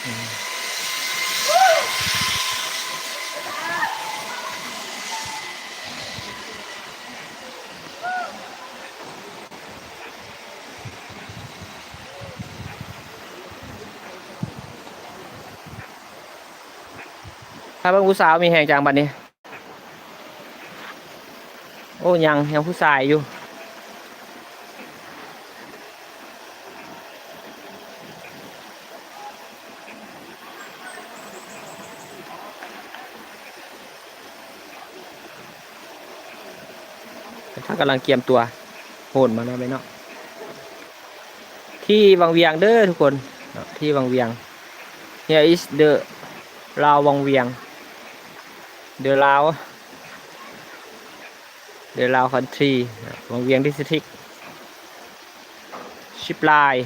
ພາເບິ່ງຜູ້ສາວມີແຮງຈັງບັດນີ້. ໂອ້ ຍັງ ຍັງຜູ້ຊາຍຢູ່. ເຂົາກຳລັງກຽມຕົວໂຫນມາແລ້ວແມ່ນເນາະ. ທີ່ວັງວຽງເດີທຸກຄົນເນາະ ທີ່ວັງວຽງ. Here is the Lao ວັງວຽງ the Lao the Lao country ນະ ວັງວຽງ district zip line.